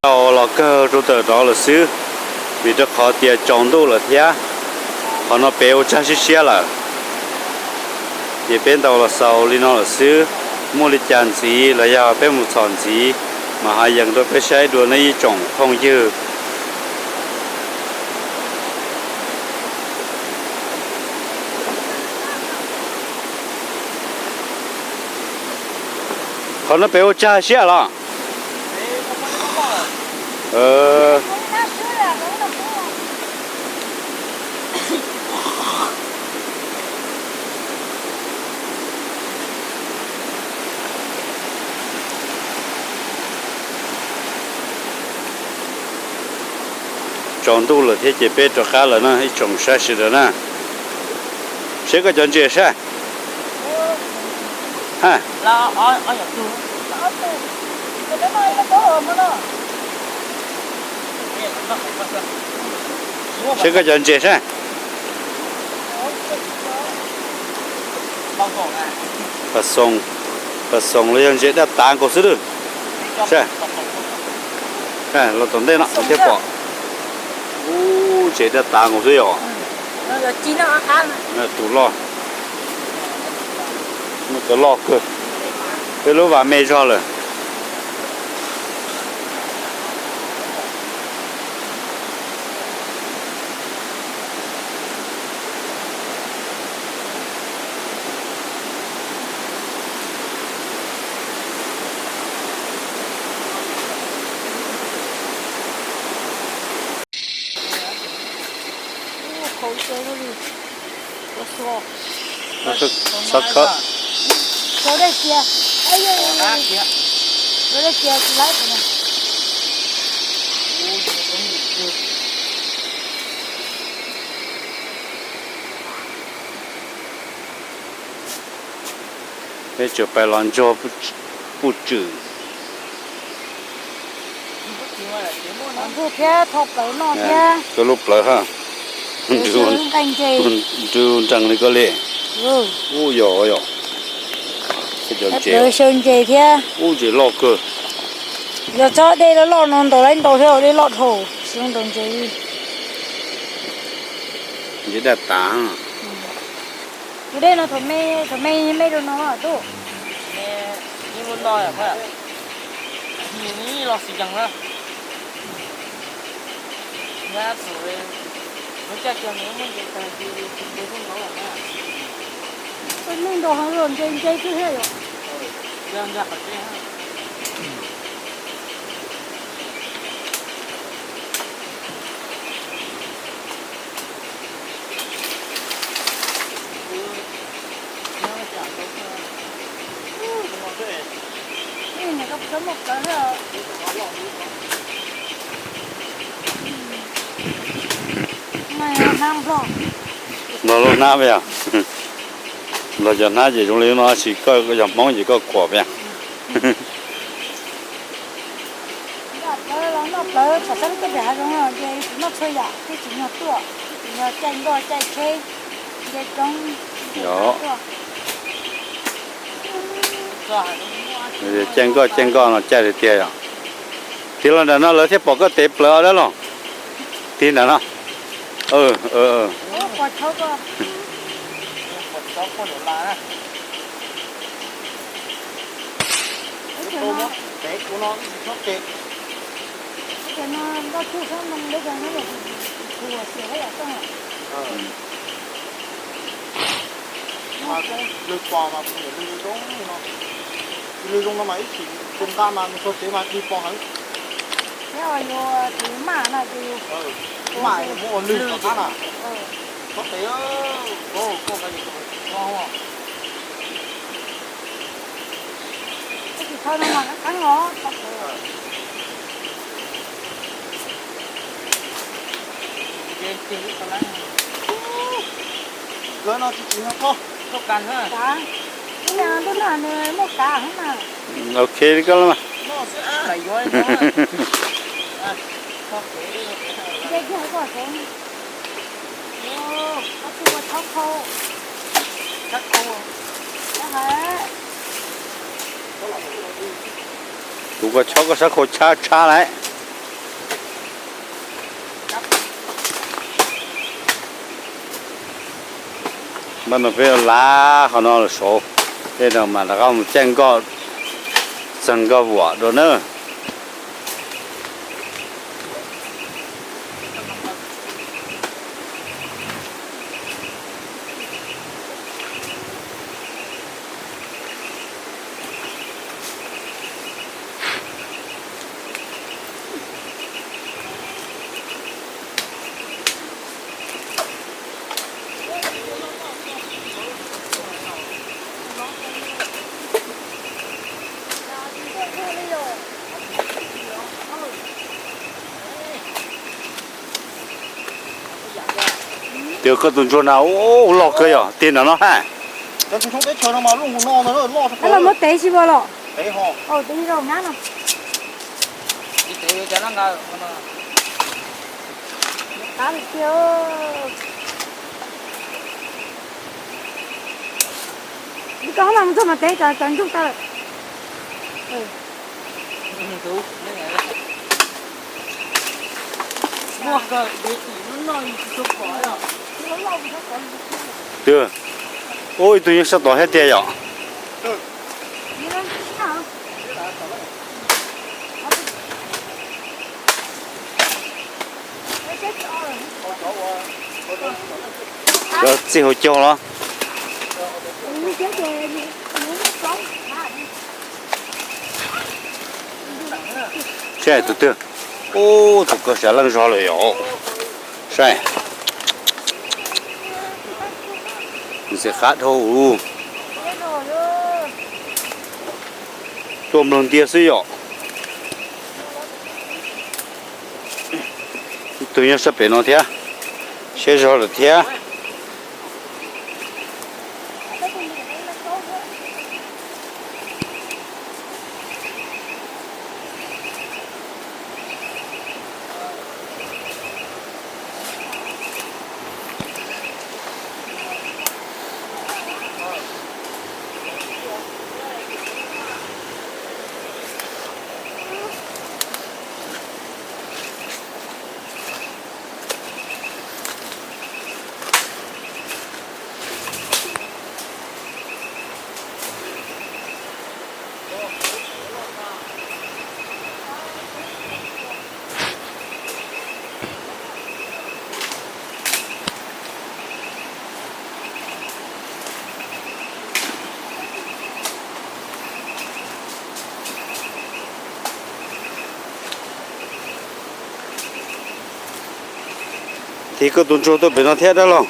Tau los kawg rau ntawm no lawm xwb, vim rau qhov tias tsaus ntuj lawm thiab. Qhov no peb ua tsag siab siab lawm, ces peb ntaus los xaus li no lawm xwb. Muaj li cas ntxiv los yog peb mus txhom ntxiv mas ho yees rau peb saib dua nawb ib tsoom phooj ywg. Qhov no peb ua tsag siab los? Tsaus ntuj lawm thiab ces peb rov qab lawm na ib tsoom saib sawv daws na. Seb koj cov ntses saib. Ha. Seb koj cov ntses saib. Pas xoos los yog ntses daj tav nkaus xwb lawm. Saib, los tom ntej no thiaj pom. Ub, ntses daj tav nkaus xwb yom. Tus loj, muaj cov loj kawg. Peb lub vas me zog lawm. Peb tsuas pais los ntsuag puj tswm. Ntsuag thiab tho plawv noj thiab. Koj lub plawv ha. Nrw nrees li koj li. Ub yog yog. Plawv xyaw ntses thiab. Ub ntses loj kawg. Yog tsob dej loj loj no ntaus laib ntaus thiab, dej loj dhau tsis zoo ntaus ntses li. Ntses daj tav. Tus dej no thaum me, thaum me me rau no tub. Neeg ntaus heev los ntse ntse xwb thiab yom. Nplog lub hnab yog, Nplog cov hnab ces zoo li no, sis koj yog Hmoob ces koj kuam yog. Noj plawv los noj plawv, tam sim no tej hav zoov ces tsis noj txhua yam, twb tsim nyog tuaj, twb tsim nyog caij nkoj caij tsheb, nce roob, nce tuaj. Caij nkoj caij nkoj no caij tiag tiag yom. Tig los nram no lawv thiaj pom koj tev plawv dab los. Tig nram no. Lwg pos mas kuv niam lwg zoo no, lwg zoo no mas ib chim tus nqa mas mus txog tsev mas dig pos heev. Thiab yus tus maj no ces yus maj muab ua lwg tom qab na. Txhob tev, koj nqa yus tus no. Tab sis thawj no mas qeeb qeeb os. Lawv no tsis tsim nyog thauj, thauj kas na. Lub niag ntuj no nws muaj kas heev na. Ok li koj los mas. Nce kiag hauv koj saud. Kuv ua tshob koj sab khau tshab tshab lawm. Hnub no peb lav qhov no los saud, tej no mas rov qab mus caij nkoj txog nkoj vuam dua na. Tias koj tus ntsuag na, ua loj kawg yom, tiag nram no ha. Muab tev tsis ua los? Tev zaum nyab no. Koj mas mus txog mas tev, cov ntsoog tag lawm. Twb, ua ib tug nyob sab tod thiab tiag yom. Txij hauv caug los. Saib tus twg. Ub, tus ko sav leej zog lawm yom. Saib. Ntxim qab dhau. Tuaj mloog ntiag xwb yom. Ib tug nyob sab pem no thiab. Siab zog lawm thiab. Tiv koj tus ntsuag tuaj pem no thiab dab laug.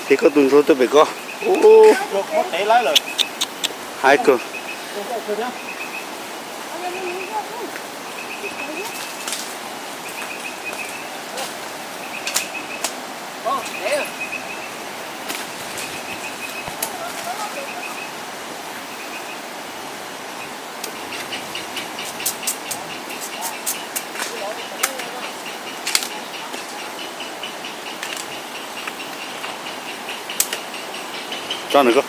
Tiv koj tus ntsuag tuaj pem ko. Haib kawg. Tso nws ko.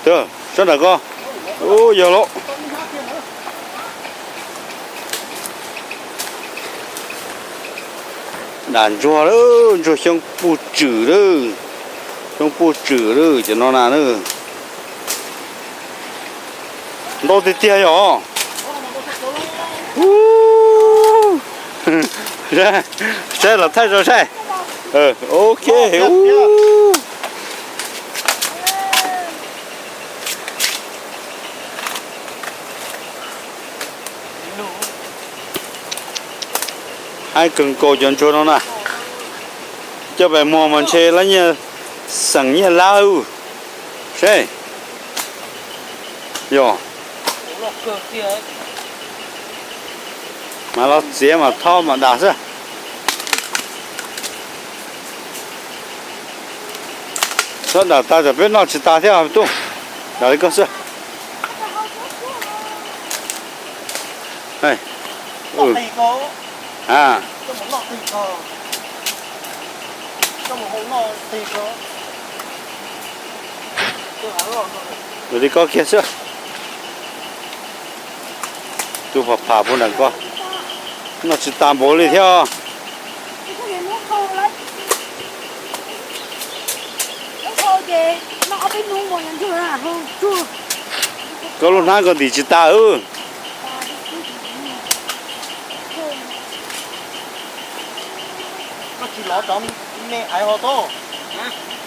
Tw, sab nram ko. Ub, yog lawm. Dam ntsuag lawm, ntsuag xyoob puj tswm lawm. Xyoob puj tswm lawm cov no na. Ntau tiag tiag yom. Saib los thaij rau saib. Ok. Haib kawg nkaus cov ntsuag no na. Coj pem muag mas ntshe lab nyiaj xeem nyiaj lab. Seb. Yog. Mas los txiav mas thob mas dam xwb. Txhob dam tas tsam peb noj tsis tas thiab tub. Dam li koj xwb. A, mus li koj kiag xwb. Tus pham pham puag nram ko, noj tsis tas npaum li thiab. Koj lub hnab ko ntim tsis tas.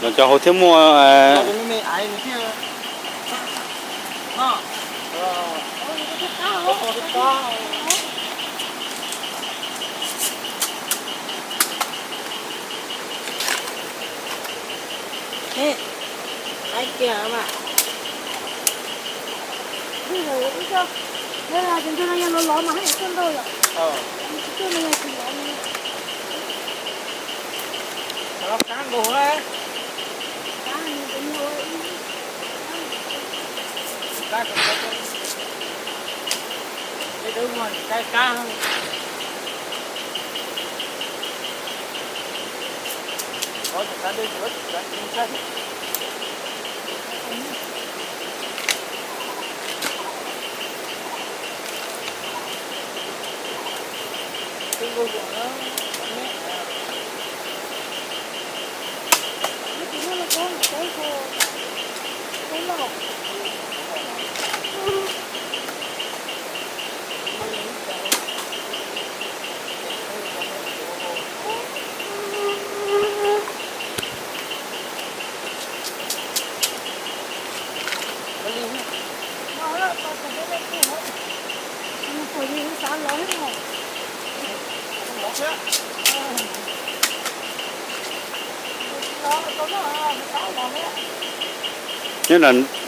Los cov hauv thiab muaj.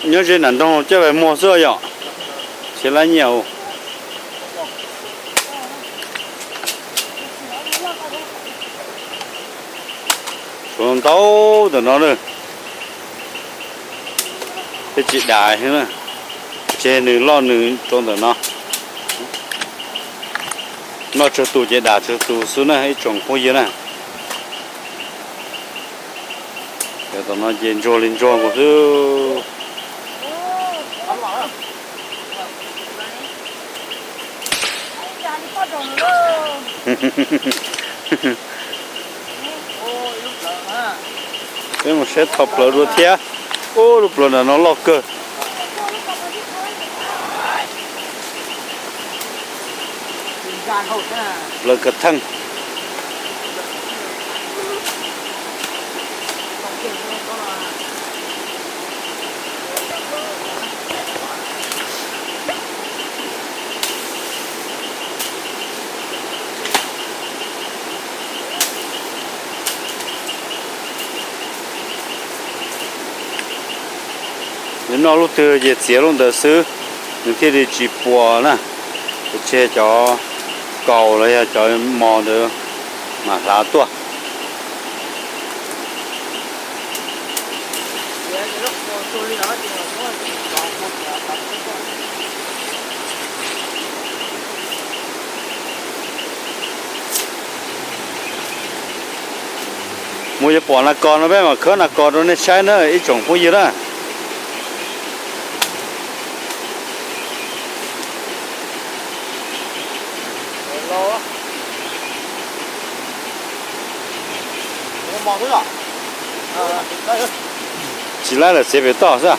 Nyob ze nram nroog coj mus muag xwb yom, tsis lab nyiaj. Tshuav ntau ntawm no na. Peb tsis dam, tseg nws loj nws rau ntawm no. Noj tsawg tus ces dam tsawg tus xwb na ib tsoom phooj ywg na. Cov tom no ces ntsuag li ntsuag nkaus xwb. Peb mus saib tho plaws dua thiab. Ub, lub plaws nram no loj kawg. Plaws kav theej. Nws noj lub twg ces txiav lub ntawd xwb, nws thiaj li tsis puas na. Tseg cov kaus los yog cov mos ntawd mam hlav tuaj. Mus yuav pom nas kos no peb mam khawb nas kos rau nej saib na ib tsoom phooj ywg na. Tsis laib lawm txiav pem toj xwb.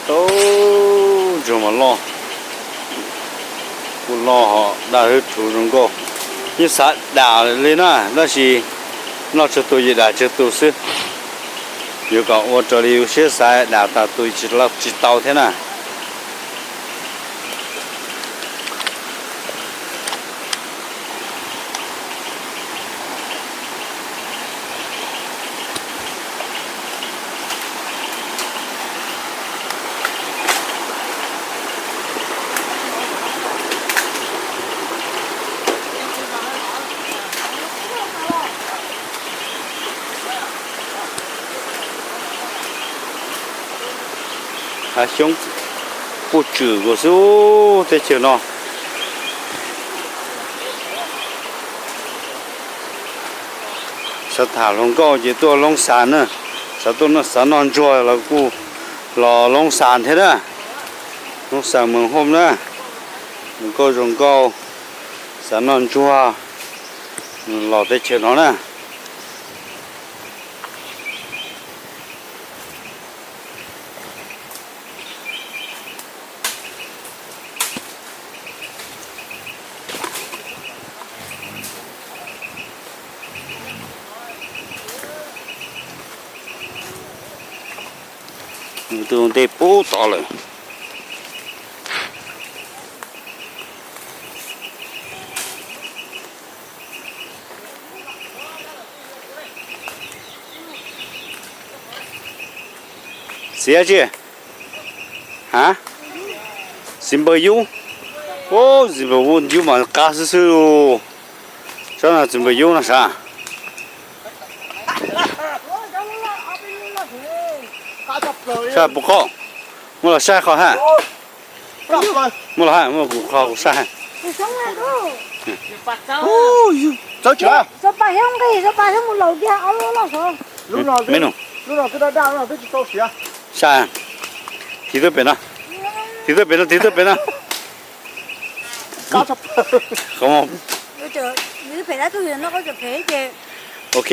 Tau, ntsuag mas loj, kuj loj ho daj hwb rhuv zoo nkauj. Yeej xav dam li na, tab sis noj tsawg tus ces dam tsawg tus xwb. Yuav kom ua raws li yus siab xav dam tas tus tsis tau thiab na. Hav xyoob puj tswm nkaus xwb teb chaws no. Xav tham hluas nkauj ces tuaj Loob Xas na, xav tuaj noj xav noj ntsuag los kuj los Loob Xas thiab na. Loob Xas Moos Hooj na, hluas nkauj zoo nkauj, xav noj ntsuag los teb chaws no na. Nws tus ntej pub tod lawm. Xiv tsi? Ha? Xiv npawg yub. Xiv npawg yub mas qab xwb xwb. Saib no xiv npawg yub no sav. Saib puas qoj. Muab los saib qhov ha. Muab los ha, muab kuv qhov kuv saib ha. Me no. Saib. Tiv tuaj pem no. Tiv tuaj pem no, tiv tuaj pem no. Ok,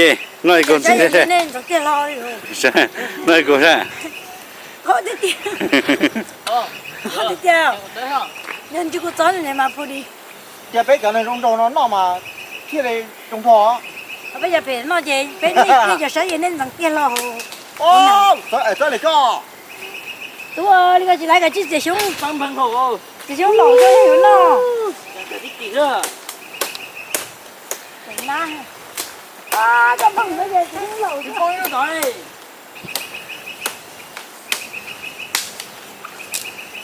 noj ib kawg ntxiv thiab. Noj ib kawg saib. Tiag tiag. Yog ntshe kuv txob mas phu di. Cia peb cov neeg zoo nraug no noj mas thiaj li zoo nraug. Peb cov phem no ces peb nej cov saib ces nej ntxeev tiag los. Txawj li koj. Tub, li koj tsis laiv koj tsib txiav xyoob. Txiav xyoob laus xyoob yuav noj.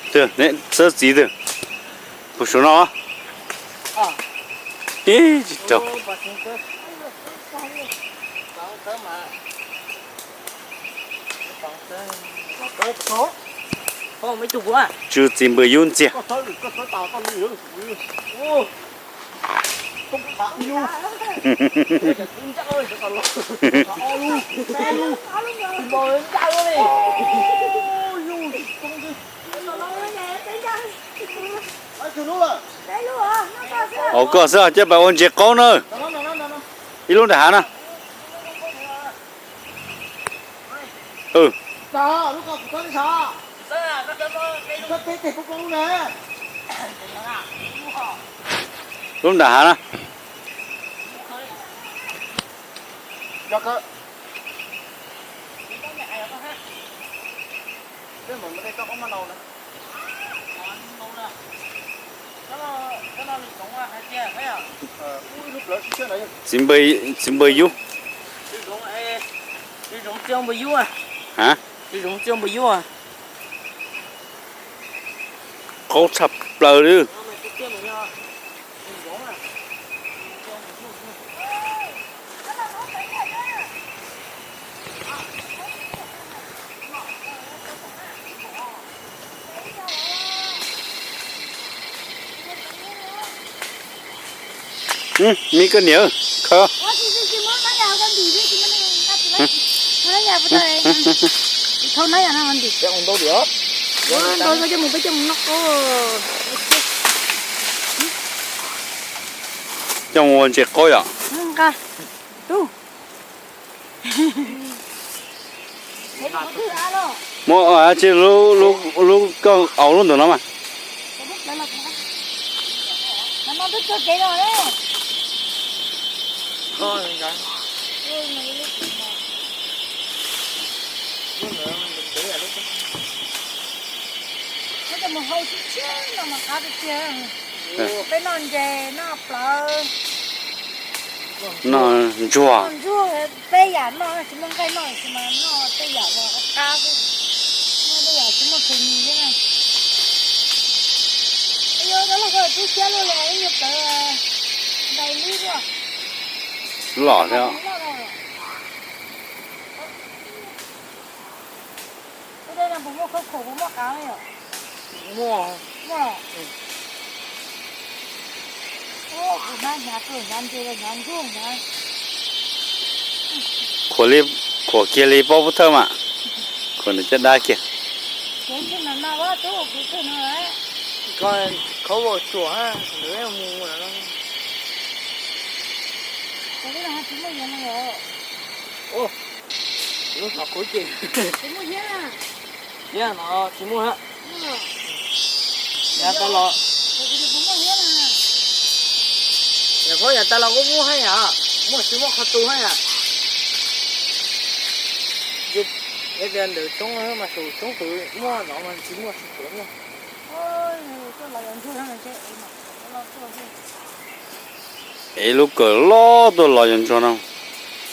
Twb, xab txiv twb, puas suav no? Ib tsis raug. Tsw txiv npawg yub ntxiag. Hauv koj xwb, coj pais ua ntses qaub na. Ib lub nram hav na. Lub nram hav na. Txiv npawg yub. Ha? Qaub tshaj plaws li. Me koj niam, khaws. Coj mus ua ntses qaub yom. Muab tsis lub, lub koj aus lub ntawm no mas. Peb noj ntses, noj plawv, noj ntsuag, peb yam noj, tsis muaj nqaij noj, tsis mas noj tej yam uas qab xwb, noj tej yam tsis muaj khemis thiab na. Yuav lub koj tub siab luaj li, ib nyuag plawv ntais lib luaj. Loj thiab. Tus dej no puas muaj khawb khuam, puas muaj qav yom? Muaj. Muaj. Kuv hnab hnyav kawg, hnyav ntses los hnyav ntsuag hnyav. Khuam li, khuam kiag li pob pub thawj mas. Khuam nws caj dab kiag. Khuam vau tsuam, mus lub no tsis muaj yev no yom? Lub no kuv ces tsis muaj yev na. Yev no tsis muaj. Yav tas los, yav tas los kuj muaj hab yam, muaj tsis muaj qhov tu hab yam. Yog tias ntawm roob mas tus roob tus muaj no mas tsis muaj tsis tuav muaj. Es lub kawm loj tuaj los yog ntsuag no,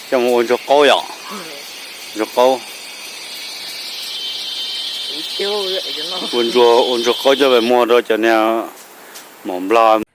coj mus ua ntsuag qaub yom. Ntsuag qaub. Ua ntsuag, ua ntsuag qaub coj pem muag rau cov niag maum nplog.